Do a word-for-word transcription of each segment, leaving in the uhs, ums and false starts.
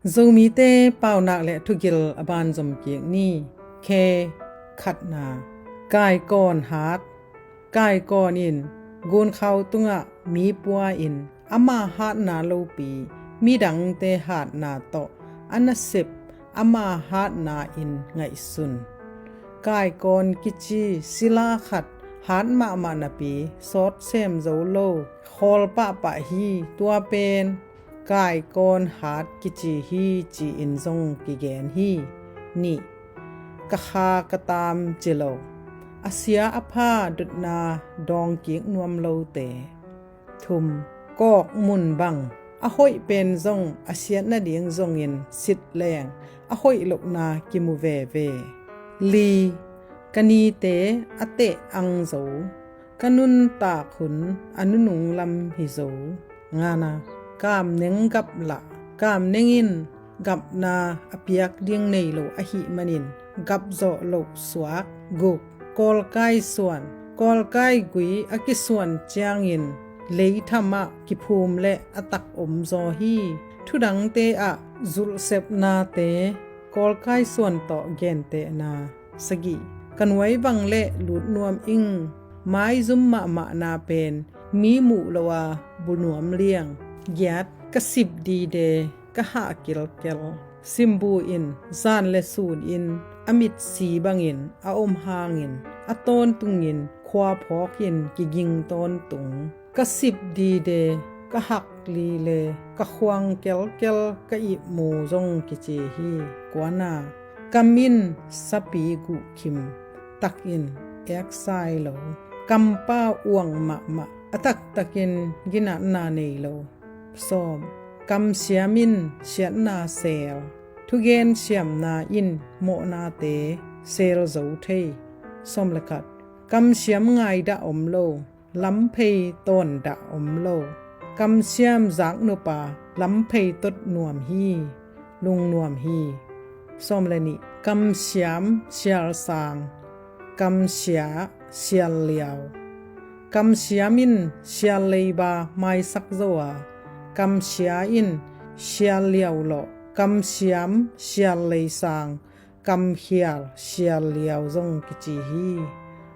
Zomite paunak le thugil a banzom kik ni. Khe khatna, kaikawn hat. Kaikawn in gunkhau tungah mi pua in ama hatna lopi midangte hatna tawh a nasep ama hatna in ngaihsun. Kaikawn kici sila khat hat mahmah napi sawt sem zo lo, khawl pahpah hi. Tua pen kaikawn hat kici hi ci-in zong kigen hi. Nih, ka kha ka tam ci lo, a sia a pha dotna dawng kik nuam lote. Thum, kawk mun bang a hoih pen zong a siat nading zongin sit leng a hoih lohna kimu veve. Li, ka nite a teh ang zo, ka nuntak hun a nunung lam hi zo. Ngana, kamneng gap lah. Kamneng in gapna a piak ding nei lo ahih manin gap zawh loh suak. Guk, kawlkai suan. Kawlkai gui a kisuan ciangin leithamah kiphum le a tak om zaw hi. Thudangte ah zulhsepnate kawlkai suan tawh gentehna. Sagih, ka nuai bang le lut nuam ing. Maizum mahmahna pen mi muh lo a bu nuam liang. Giat, ka sip dide, ka hah kilkel. Simbu in zan le sun in a mitsi bangin a om hangin a tawntungin khua phawkin kiging tawntung. Ka sip dide, ka hak li le ka khuang kelkel ka ihmu zong kici hi. Kuana, kam in sapi guhkhim takin eksai lo. Kampa uang mahmah a taktakin ginatna nei lo. Sawm, kamsiam in siatna sel. Thugen siamna in mawhnate sel zo thei. Sawm le khat, kamsiam ngaidah om lo. Lamphei tawndah om lo. Kamsiam zaknupa lamphei tot nuam hi, lungnuam hi. Sawm le nih, kamsiam sialsang, kamsia sialliau. Kamsiam in sialleiba maisak zo a, kamsia in sialliau lawh. Kamsiam sialleisang, kamkhial sialliau zong kici hi.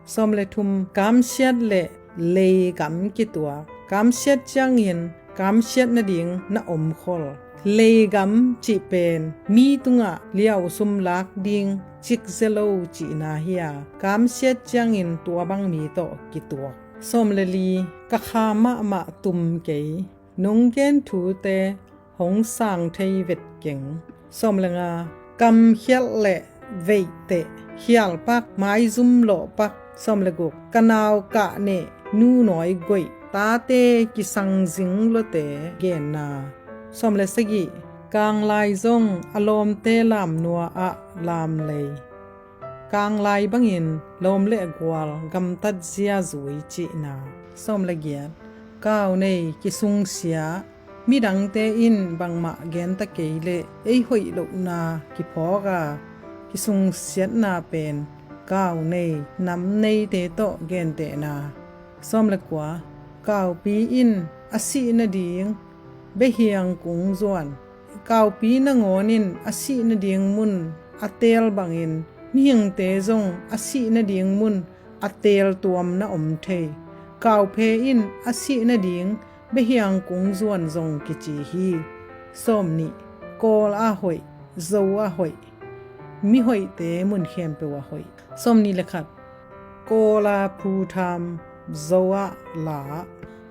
Sawm le thum, kamsiat le leigam kituak. Kamsiat ciangin kamsiat nading na omkhol. Leigam cih pen mi tungah liausum lak ding cikzia lo cihna hi a, kamsiat ciangin tua bang mi tawh kituak. Sawm le li, ka kha mahmah tum kei. Nong gen thute hong sang thei vet keng. Sawm le nga, kamkhialh le veihteh, khialpak, maizum lawhpak. Sawm le guk, ka nau kah neh, nu nawi goih, tate kisang zing luate genna. Sawm le sagih, kanglai zong a lawmte lamnua ah lamlei. Kanglai bangin lawm le gual gamtat zia zui cihna. Sawm le giat, kau nei kisungsia. Midangte in bangmah genta kei leh ei hoih lohna kiphawk a, kisungsiatna pen kau nei nam neite tawh gentehna. Sawm le kua, kaupi in a sih nading behiang kung zuan. Kaupi nangawn in a sih nading mun a teel bangin mihingte zong a sih nading mun a teel tuam na om thei. Kauphe in a sih nading behiang kung zuan zong kici hi. Sawm nih, Kawl ah hoih, Zo ah hoih, mihoihte mun khempeuh ah hoih. Sawm nih le khat, Kawl a phu tham, Zo ah la.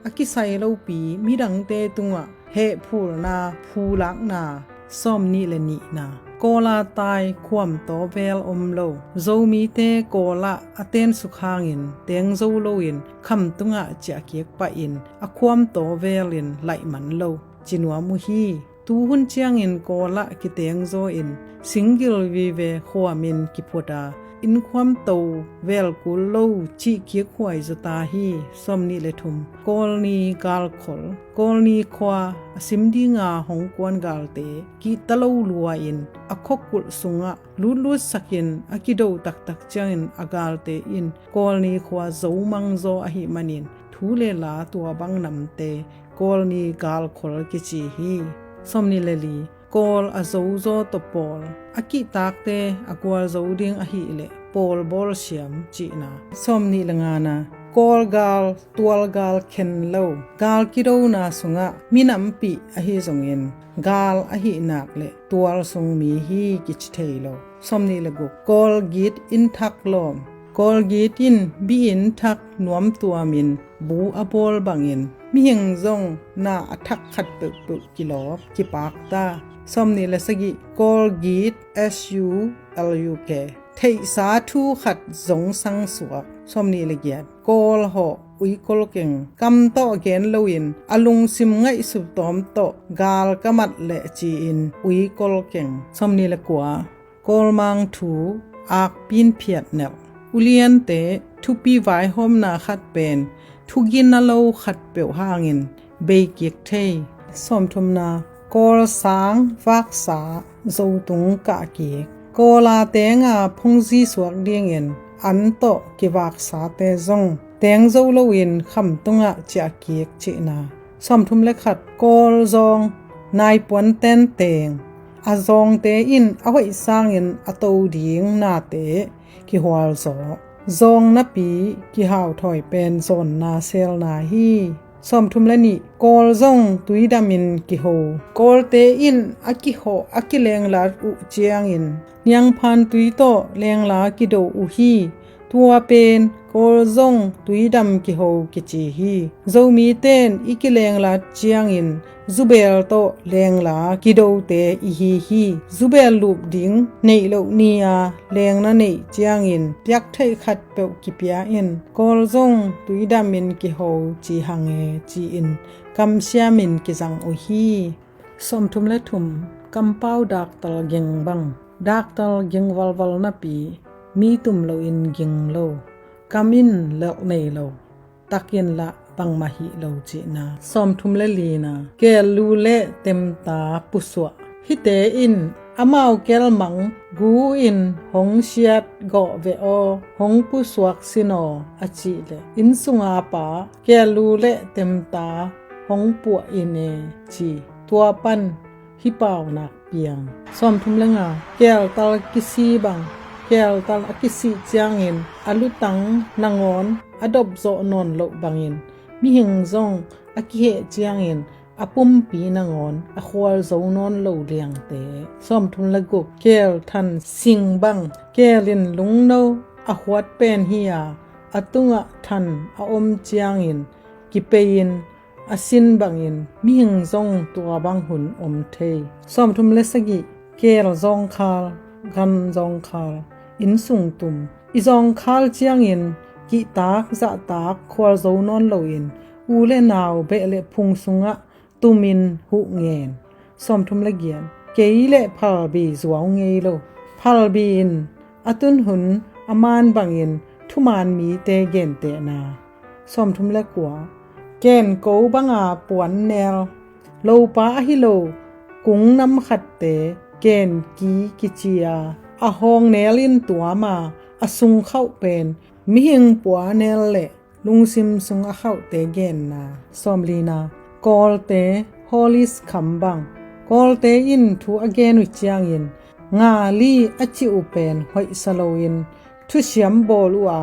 A kisai lopi midangte tungah hehphulna, phulakna. Sawm nih le nihna, Kawl a tai khuamtaw vel om lo. Zomite Kawl ah a tensuk hangin teng zo loin kham tungah ciahkik pahin a khuamtaw velin laih man lo ci nuam uh hi. Tuhun ciangin Kawl ah kitengzaw in singgil vive khuamin kiphut a, inn khuamto vel kul lo cih kikhuai zaw ta hi. Sawm nih le thum, Kawlni galkhol. Kawlni khua a sim dinga hong kuan galte kihta lo lua in a khuakulh sungah lutlutsakin a kido taktak ciangin a galte in Kawlni khua zo mangzaw ahih manin thu le la tua bang namte Kawlni galkhol kici hi. Sawm nih le li, Kawl a zozaw tawh pawl, a kihtakte a gualzo ding ahileh pawl bawlsiam cihna. Sawmnih le ngana, Kawl gal, tual gal khen lo. Gal kidona sungah minampih ahi zongin gal ahih nak le tual sung mi hi kici thei lo. Sawmnih le guk, Kawl git inn thak lawm. Kawl git in bi inn thak nuamtuamin bu a bawl bangin mihing zong na a thak khat peuhpeuh kilawp kipakta. Sawmnih le sagih, Kawl git S U L U K, theihsa thu khat zong sangsuak. Sawmnih le giat, Kawl hawh uikol keng, kam tawh gen loin a lungsim ngaihsut tawm tawh gal ka mat leh ci-in uikol keng. Sawmnih le kua, Kawlmang thu akpin phiatnelh. Uliante thupi vaihawmna khat pen thugina lo khatpeuh hangin beikik thei. Sawmthumna, Kawl sang vaksa zotung kahkik. Kawla tenga phungzi suak dingin an tawh kivaksate zong teng zo loin khamtungah ciahkik cihna. Sawmthum le khat, Kawl zawng naipuan tenteng. A zawngte in a hoih sangin a to ding nate kihualzaw. Zawng napi kihau thawi pen zawnna selna hi. Sawmthum le nih, Kawl zong tuidamin kiho. Kawlte in a kihawh a kilenglat uh ciangin niangphan tui tawh lengla kido uh hi. Tua pen Kawl zong tuidam kiho kici hi. Zomite in i kilenglat ciangin zubel tawh lengla kidote i hi hi. Zubel lup ding neih loh ni-a lengna neih ciangin piaktheih khatpeuh kipia in Kawl zong tuidamin kiho ci hang e ci-in kamsiamin kizang uh hi. Sawmthum le thum, kampau daktal ging bang. Daktal ging valval napi, mi tum loin ging lo, kam in lelh nei lo, takin lah bangmah hih lo cihna. Sawmthum le lina, kellu le temta pusuah. Hihte in amau kelmang gu in hong siat gawh ve aw, hong pusuak sin aw a cih leh, inn sunga pa kellu le temta hong puah in e ci. Tua pan hih paunak piang. Sawmthum le nga, keltal kisi bang. Keltal a kisih ciangin a lutang nangawn a dopzawh nawn loh bangin mihing zong a kiheh ciangin a pumpi nangawn a khualzo nawn lo liangte. Sawmthum le guk, kel than sing bang. Kel in lungno a huat pen hi-a, a tungah than a om ciangin kipei-in a sin bangin mihing zong tua bang hun om thei. Sawmthum le sagih, kel zawngkhal, gan zawngkhal, inn sung tum. I zawngkhal ciangin kihtak zahtak khualzo nawn loin u le nau beh le phung sungah tumin huh ngen. Sawmthum le giat, kei le phalbi zuau ngei lo. Phalbi in a tun hun a man bangin thuman mite gentehna. Sawmthum le kua, kenko banga puan nel. Lopa ahi lo kung nam khatte kenki kici-a, a hawng nel in tuam a, a sung khauh pen mihing pua nel le lungsim sung a khauhte genna. Sawmlina, Kawlte hawlis kham bang. Kawlte in thu a gen uh ciangin ngali a cih uh pen hoihsa loin thusiam bawl uh a,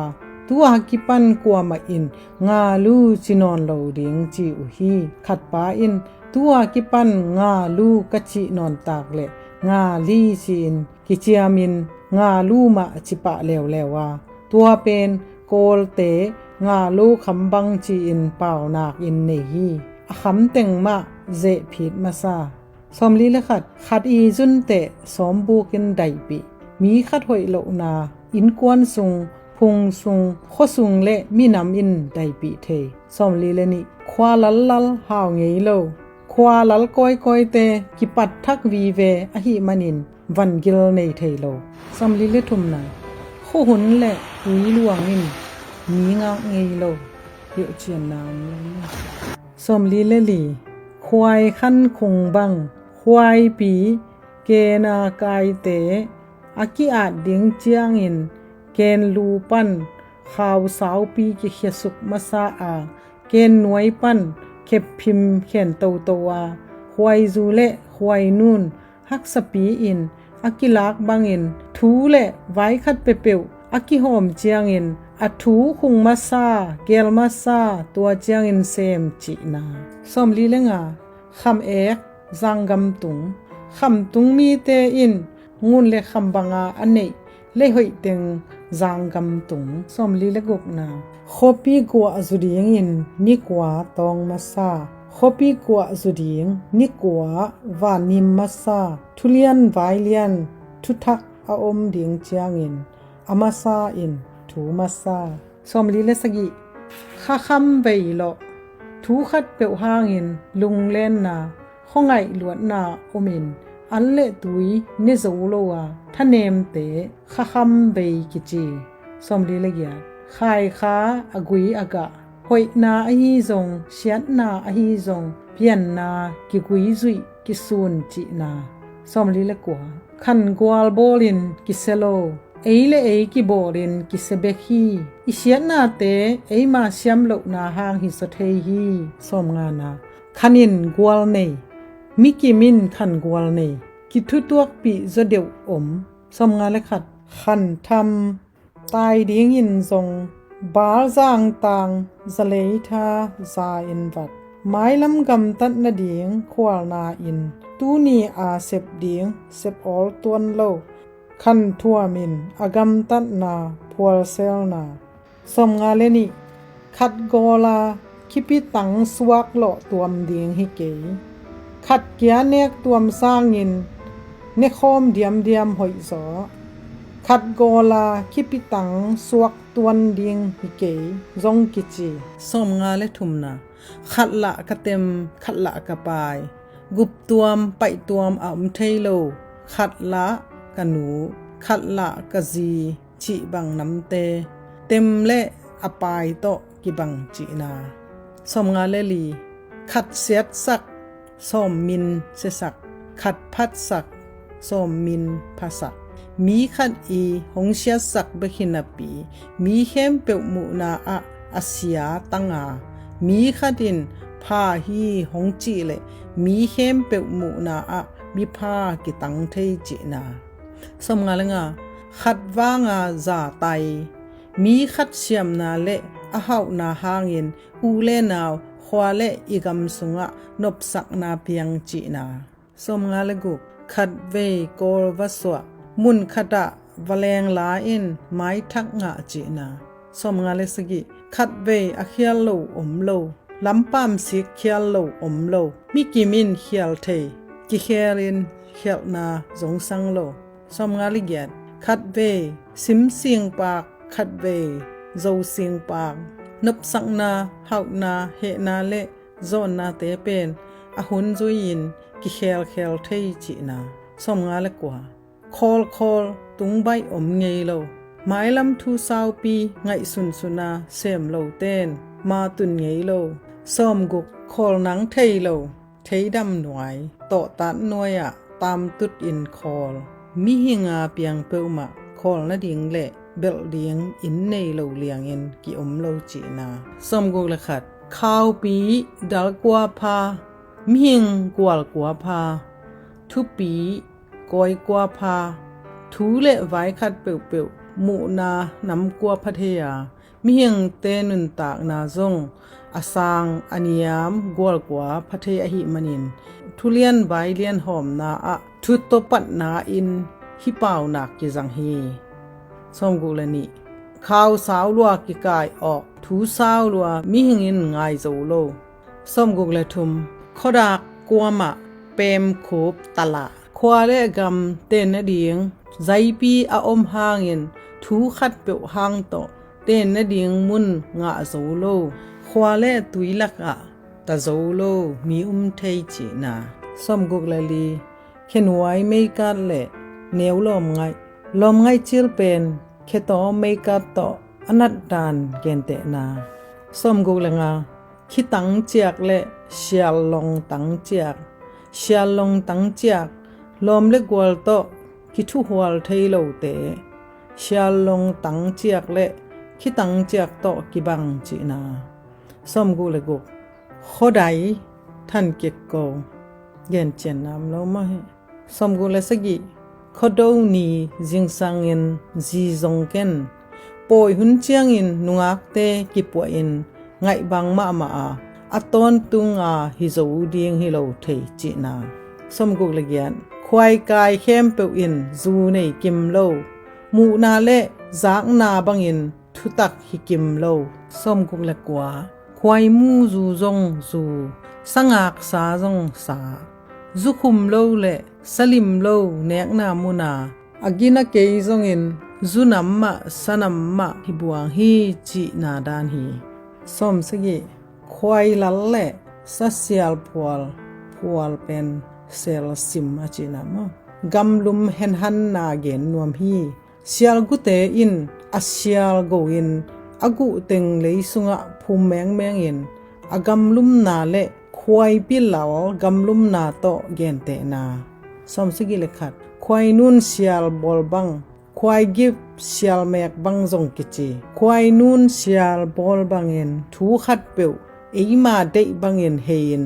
tua kipan kuamah in ngalu ci nawn lo ding ci uh hi. Khatpa in tua kipan ngalu ka cih nawn tak le ngali ci-in kiciamin ngalu mah ci pah leuleu a, tua pen Kawlte ngalu kham bang ci-in paunak in nei hi. A kham teng mah zehphit masa. Sawmli le khat, khat i zunteh sawmbukin daipih. Mi khat hoih lohna innkuan sung, phung sung, khuasung le minam in daipih thei. Sawmli le nih, khua lallal hau ngei lo. Khua lal kawikawite kipat thak vive ahih manin vangil nei thei lo. Sawmli le thumna, khuahun le ui luang in mi ngak ngei lo. Hilhcianna om lo. Sawmli le li, khuai khan khung bang. Khuaipi kena kaite a ki-at ding ciangin kenlu pan khau saupi kikhiasuk masa a, kennuai pan khephim khen toto a, khuaizu le khuainun haksapi-in a kilak bangin thu le vai khat peuhpeuh a kihawm ciangin a thu khung masa, geel masa, tua ciangin sem cihna. Sawmli le nga, kham ek, zanggam tung. Khamtung mite in ngun le kham banga a neih leihoih teng zanggam tung. Sawmli le gukna, khuapi guah zu dingin ni kua tawng masa, khuapi guah zu ding ni kua vannim masa, thulian vailian thuthak a om ding ciangin a masa in thu masa. Sawmli le sagih, khakham vei lawh. Thu khat peuh hangin lunglenna, khuangaih luatna omin an le tui ne zo lo a thanemte khakham vei kici. Sawmli le giat, khaikha a gui a gah, hoihna ahi zong, siatna ahi zong, pianna kigui zuih kisun cihna. Sawmli le kua, khangual bawlin kisia lo, ei le ei kibawlin kisia bek hi. I siatnate eima siam lohna hang hi zaw thei hi. Sawmngana, khan in gual nei, mikim in khangual nei, kithutuakpih zaw deuh om. Sawmnga le khat, khantham, tai dingin zong, balzang tang, zalei tha, za in vat, mailam gamtat nading khualna in, tuni a sep ding sep awl tuan lo, khanthuam in a gamtatna phualselna. Sawmnga le nih, khat gawla khipitang suak lawh tuam ding hi kei. Khat kia nek tuam sangin nekhawm diamdiam hoih zaw. Khat gawla khipitang suak tuan ding hi kei zong kici. Sawmnga le thumna, khat lah ka tem, khat lah ka pai. Guptuam, paihtuam a om thei lo. Khat lah ka nu, khat lah ka zi cih bang namte, tem le a pai tawh kibang cihna. Sawmnga le li, khat siatsak, sawm min siasak, khat phatsak, sawm min phasak. Mi khat i hong siatsak bek hi napi, mi khempeuh muhna ah a sia tanga, mi khat in pha hi hong cih leh mi khempeuh muhna ah mipha kitang thei cihna. Sawmnga le nga, khat vanga za tai. Mi khat siamna le a hauhna hangin u le nau, khua le i gam sungah nopsakna piang cihna. Sawmnga le guk, khat vei kawl va suah, mun khatah va lengla in maithak ngah cihna. Sawmnga le sagih, khat vei a khial lo om lo, lampam sik khial lo om lo, mikim in khial thei, kikhel in khialhna zong sang lo. Sawmnga le giat, khat vei sim singpak, khat vei zo singpak, nopsakna, hauhna, hehna le zawnnate pen a hun zui-in kikhelkhel thei cihna. Sawmnga le kua, khawlkhawl tungbaih om ngei lo, mailam thu saupi ngaihsunsun a sem loten ma tun ngei lo. Sawmguk, khawl nang thei lo, theidam nuai, tawhtat nuai-ah tamtut in khawl. Mihing a piang peuhmah khawl nading le belh ding inn nei lo liangin ki-om lo cihna. Sawmguk le khat, khaupi dal kua pha, mihing gual kua pha, thupi kawi kua pha, thu le vai khat peuhpeuh muhna nam kua pha thei a, mihingte nuntakna zong a sang a niam gual kua pha thei ahih manin, thulian vailian hawmna ah thu tawpatna in hih paunak kizang hi. Sawmguk le nih, khau sau lua kikai awk, thu sau lua mihing in ngai zo lo. Sawmguk le thum, khuadak kuamah pemkhup talah, khua le gam ten nading zaipi a om hangin thu khat peuh hang tawh ten nading mun ngah zo lo, khua le tui lakah ta zo lo mi um thei cihna. Sawmguk le li, khenuai meikat le neu lawmngaih, lawmngaih cil pen khetaw meikat tawh a natdan gentehna. Sawmguk le nga, khitang ciak le siallong tang ciak, siallong tang ciak, lawm le gual tawh kithuhual thei lote, siallong tang ciak le khitang ciak tawh kibang cihna. Sawmguk le guk, khuadai than kikko, gencian nam lo mah hi. Sawmguk le sagih. Khuado ni zingsangin zi zong ken. Pawi hun ciangin nungakte kipuahin ngaihbang mahmah a, a tawntunga hi zo ding hi lo thei cihna. Sawmguk le giat. Khuaikai khempeuh in zu nei kim lo, muhna le zakna bangin thutak hi kim lo. Sawmguk le kua. Khuaimu zu zong zu, sangaksa zong sa, zukhum lo le salim lo nekna muna a gina kei zongin zunam mah sanam mah hi buang hi cihna dan hi. Sawmsagih. Khuailal le sasial phual, phual pen sel sim a cihna maw, gamlum henhanna gen nuam hi. Sialgute in a sialgo in a guhteng lei sungah phum mengmengin a gamlumna le khuaipi lal gamlumna tawh gentehna. Sawmsagih le khat. Khuainun sial bawl bang, khuaigip sial mek bang zong kici. Khuainun sial bawl bangin thu khatpeuh eima deih bangin hei-in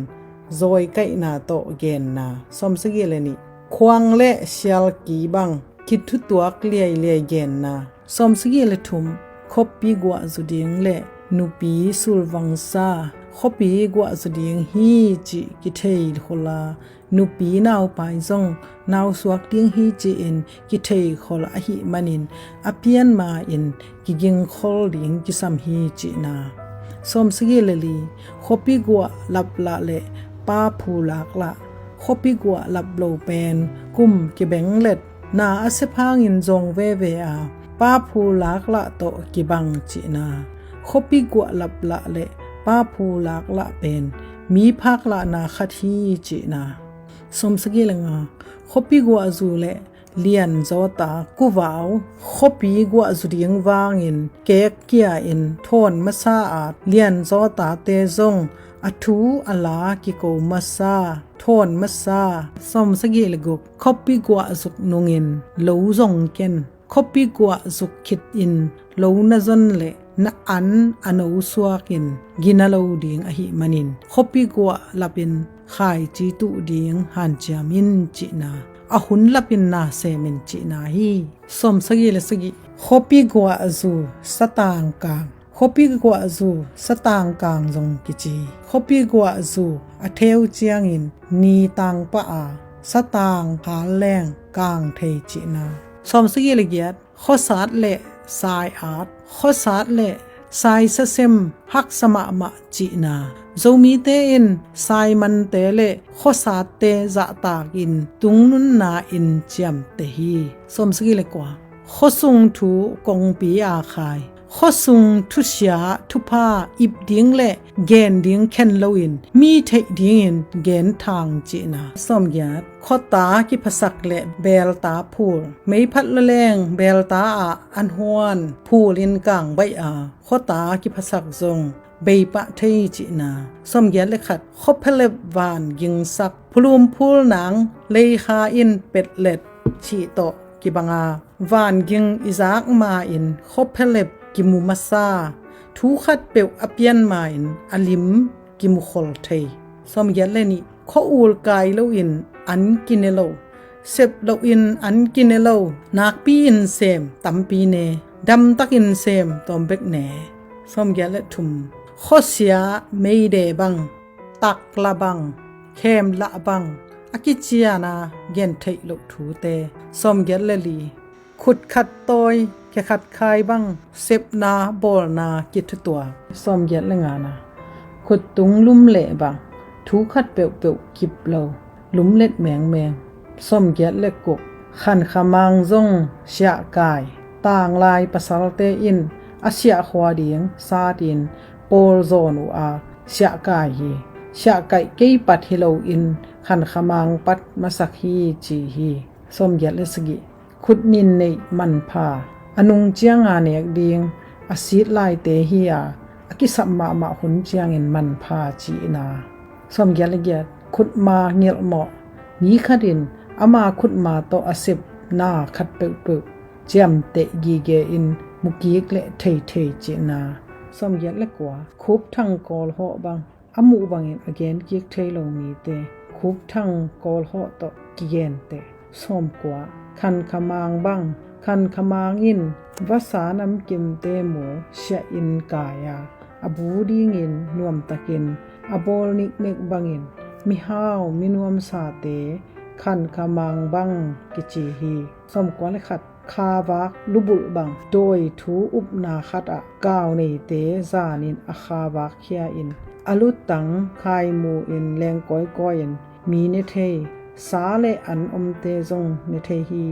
zawikaihna tawh genna. Sawmsagih le nih. Khuang le sialki bang kithutuak liailiai genna. Sawmsagih le thum. Khuapi guahzu ding le nupi sulvangsa khuapi guahzu ding hi cih kithei khol a, nupi naupai zong nausuak ding hi ci-in kithei khol ahih manin a pianma in kigingkhol ding kisam hi cihna. Sawmsagih le li. Khuapi guah laplah le pa phu laklah. Khuapi guah lap lo pen kum kibenglet na a sep hangin zawng veve a, pa phu laklah tawh kibang cihna. Khuapi guah laplah le pa phu laklah pen mi phaklahna khat hi cihna. Sawmsagih le nga. Khuapi guahzu le lianzawta kuvau khuapi guahzu ding vangin kekkia in thawn masa a, lianzawtate zong a thu a la kiko masa, thawn masa. Sawmsagih le guk. Khuapi guahzuk nungin lo zong ken. Khuapi guahzuk khitin lo na zon le na an a no suakin gina lo ding ahih manin khuapi guah lapin khaici tuh ding hanciam in cihna. A hun lapin na semin cihna hi. Sawmsagih le sagih. Khuapi guahzu satangkang. Khuapi guahzu satangkang zong kici. Khuapi guahzu a theu ciangin ni tangpah a, satang hal leng kang thei cihna. Sawmsagih le giat. Khuasat le sai-at. Khuasat le saisasem haksa mahmah cihna. Zomite in saimante le khuasatte zahtakin tungnunna in ciamteh hi. Sawmsagih le kua. Khuasung thu kongpi a khai. Khuasung thusia thupha ip ding le gen ding khen loin mi theih dingin gen thang cihna. Sawmgiat. Khuata kiphasak le belta phul. Meiphat laleng belta ah an huan phulin kang baih a, khuata kiphasak zong beipah thei cihna. Sawmgiat le khat. Khuaphelep van gingsak. Phulum phul nang leikha in petlet cih tawh kibanga, van ging i zak ma-in khuaphelep kimu masa, thu khatpeuh a pian ma-in a lim kimu khol thei. Sawmgiat le nih. Khua-ul kai loin an kine lo, sep loin an kine lo, nakpi-in sem tampi ne, damtakin sem tawm bek ne. Sawmgiat le thum. Khuasia meide bang, takla bang, khemlah bang, a kiciana gen theih loh thute. Sawmgiat le li. Khut khat tawi, khe khat khai bang, sepna, bawlna, kithutuak. Sawmgiat le ngana. Khuttung lum leh bang, thu khat peuhpeuh kip lo, lumlet mengmeng. Sawmgiat le kuk. Khankhamang zong siahkai, tanglai pasalte in a siahkhua ding satin pawl zawn uh a siahkai hi. Siahkaih kei pat hi loin khankhamang pat masak hi ci hi. Sawmgiat le sagih. Khutnin neih manpha, a nung cianga nek ding a sit laite hi a, a kisap mahmah hun ciangin manpha cihna. Sawmgiat le giat. Khutma ngilhmawh, mi khatin ama khutma tawh a sepna khat peuhpeuh ciamteh gige in mukik le theithei cihna. Sawmgiat le kua. Khupthang kawlhawh bang, a muh bangin a genkik thei lo mite khupthang kawlhawh tawh kigenteh. Sawmkua. Khankhamang bang. Khankhamang in vasa namkimte mu siahin kai a, a bu dingin nuamtakin a bawl niknek bangin mihau minuamsate khankhamang bang kici hi. Sawmkua le khat. Khavak lubulh bang dawi thu upna khatah kau neite zanin a khavak khia-in a lutang khaimu-in leng kawikawi-in mi ne thei, sa le an omte zong ne thei hi.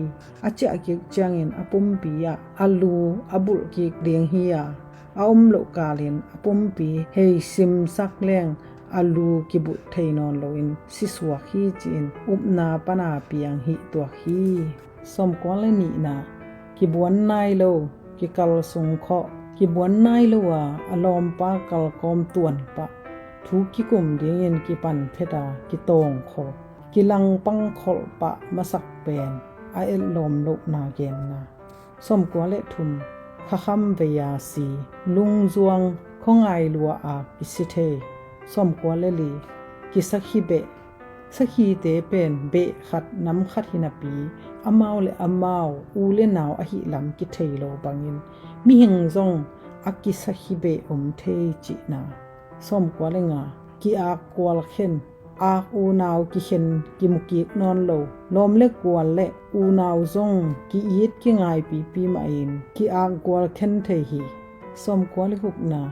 A ciah kik ciangin a pumpi ah a lu a bulh kik ding hi a, a om loh kalin a pumpi hei simsak leng a lu kibulh thei nawn loin sisuak hi, ci-in upna pana piang hih tuak hi. Sawmkua le nihna. Kibuan nai lo, kikal sungkhawh, kibuan nai lo a a lawmpa kalkawm tuanpah, thu kikum dingin kipanphet a kitawngkholh, kilangpangkholh pah masak pen a etlawm lohna genna. Sawmkua le thum. Khakham vei a si, lungzuang khuangai lua a kisi thei. Sawmkua le li. Kisakhi beh. Sakhite pen beh khat nam khat hi napi, amau le amau u le nau ahih lam kithei lo bangin mihing zong a kisakhi beh om thei, cihna. Sawmkua le nga. Ki-ak kual khen. Ak unau kikhen kimukik nawn lo, lawm le kual le unau zong ki-it kingaipipi mahin ki-ak kual khen thei hi. Sawmkua le gukna.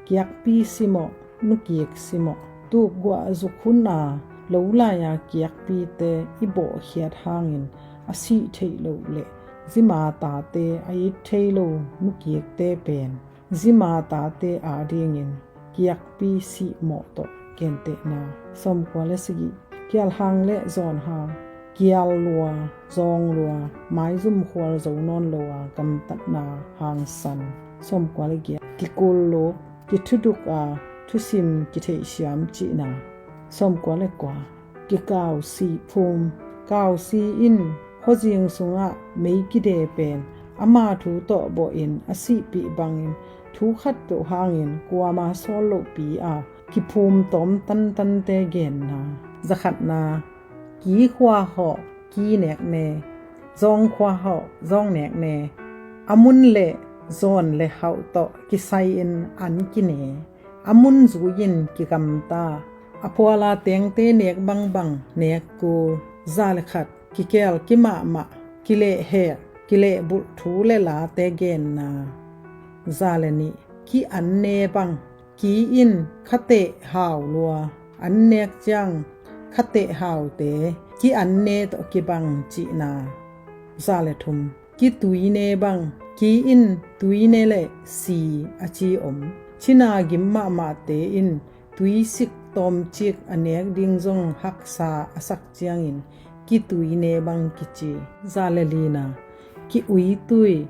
Kiakpi simawh, nukik simawh. Tukguah zuk hun a lo lai-a kiakpite i bawhkhiat hangin a sih theih loh le zima tate a it thei lo nukikte pen zima tate adingin kiakpi sihmawh tawh gentehna. Sawmkua le sagih. Kialhang le zawnhang. Kial lua, zawng lua, maizum khual zo nawn lo a gamtatna hangsan. Sawmkua le giat. Kikul luk, kithuduk a thusim kitheihsiam cihna. Sawmkua le kua. Kikausi phum. Kausi in khuazing sungah mei kide pen ama thu tawh bawhin a sihpih bangin thu khat peuh hangin kuama sawl lohpi a kiphum tawm tantante genna. Zakhatna. Ki khua hawh ki nek ne, zawng khua hawh zawng nek ne. A mun le zawn le hauh tawh kisai-in an kine, a mun zui-in kigamta, a phuala tengte nek bangbang nek kul. Za le khat. Kikel kimahmah, kilehhek, kilehbulh thu le late genna. Za le nih. Ki an ne bang. Ki in khateh hau lua, an nek ciang khateh haute ki an ne tawh kibang cihna. Za le thum. Ki tui ne bang. Ki in tui ne le si a ci om. Cina gim mahmahte in tui sik tawmcik a nek ding zong haksa a sak ciangin ki tui ne bang kici. Za le lina. Ki ui tui.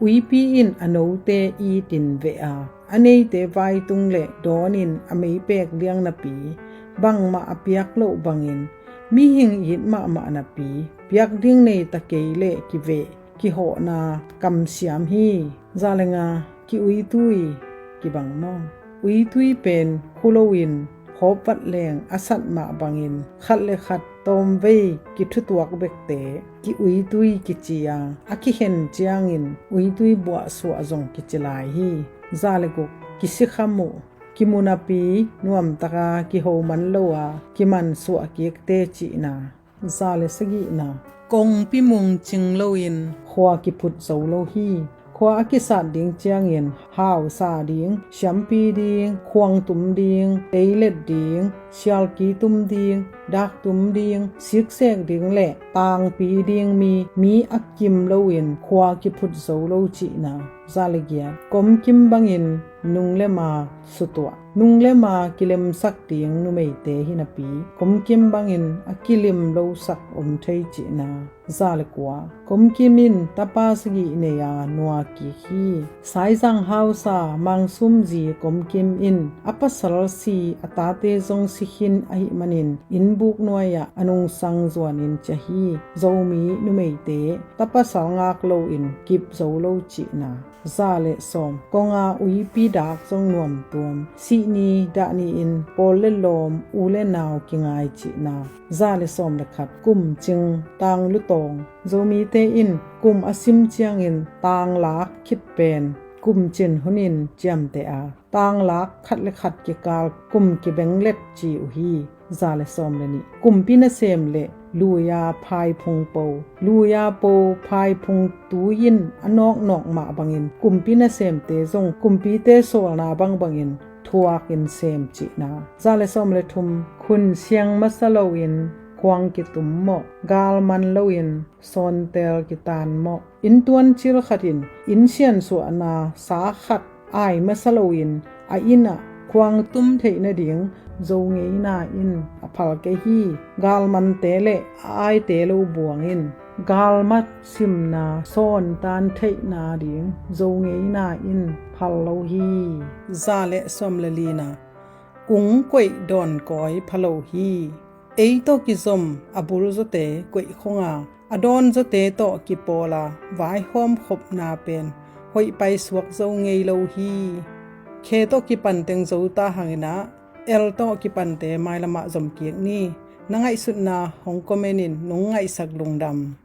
Uipi in a note itin veh a, a neite vaitung le dawnin a meipek liang napi, bangmah a piak loh bangin mihing it mahmah napi, piak ding nei ta kei leh kiveh kihawhna kamsiam hi. Za le nga. Ki uitui kibang maw. Uitui pen khu loin hawpvat leng a sat mah bangin khat le khat tawmvei kithutuak bekte ki uitui kici a, a kikhen ciangin uitui buahsuah zong kici lai hi. Za le guk. Kisikham uh. Kimu napi nuamtaka kiho man lo a kimansuah kikte cihna. Za le sagihna. Kongpi mung cing loin khua kiphut zo lo hi. Khua a kisat ding ciangin hausa ding, siampi ding, khuangtum ding, teilet ding, sialki tum ding, daktum ding, siksek ding le tangpi ding mi, mi a kim loin khua kiphut zo lo cihna. Za le giat. Komkim bangin nung le ma sutuah. Nung le ma kilemsak ding numeite hi napi, komkim bangin a kilim losak om thei cihna. Za le kua. Komkim in tapa sagih nei a nua kik hi. Saizang hausa Mangsum zi Komkim in a pasal si a tate zong si khin ahih manin innbuk nuai-ah a nungsang zuanin ciah hi. Zomi numeite tapasal ngak loin kip zo lo cihna. Za le sawm, konga uipi dak zong nuamtuam, sihni dahni-in pawl le lawm, u le nau kingai cihna. Za le sawm le khat, kumcing tanglutawng. Zomite in kum a sim ciangin tanglak khit pen kumcin hunin ciamteh a, tanglak khat le khat kikal kum kibenglet ci uh hi. Za le sawm le nih, kumpi nasem le luia phaiphung po. Luia po phaiphung tui in a nawknawk mah bangin kumpi nasemte zong kumpite sawlna bangbangin thuakin sem cihna. Za le sawm le thum, khun siang masa loin khuang kitum mawh, gal man loin sawntel kitan mawh. Inntuan cil khat in inn siansuahna sa khat ai masa loin a innah khuang tum theih nading zo ngeina in a phal kei hi. Galmante le a aite lo buang in galmat simna sawntan theih nading zo ngeina in phal lo hi. Za le sawm le lina, kung koih dawn kawi pha lo hi. Ei tawh kizom a bulzawte koih khonga, a dawnzawte tawh kipawla vaihawm khopna pen hoih paisuak zo ngei lo hi. Khe tawh kipanteng zo ta hanginah el tawh kipante mailamah zomkik ni. Na ngaihsutna hong comment in nong ngaihsak lungdam.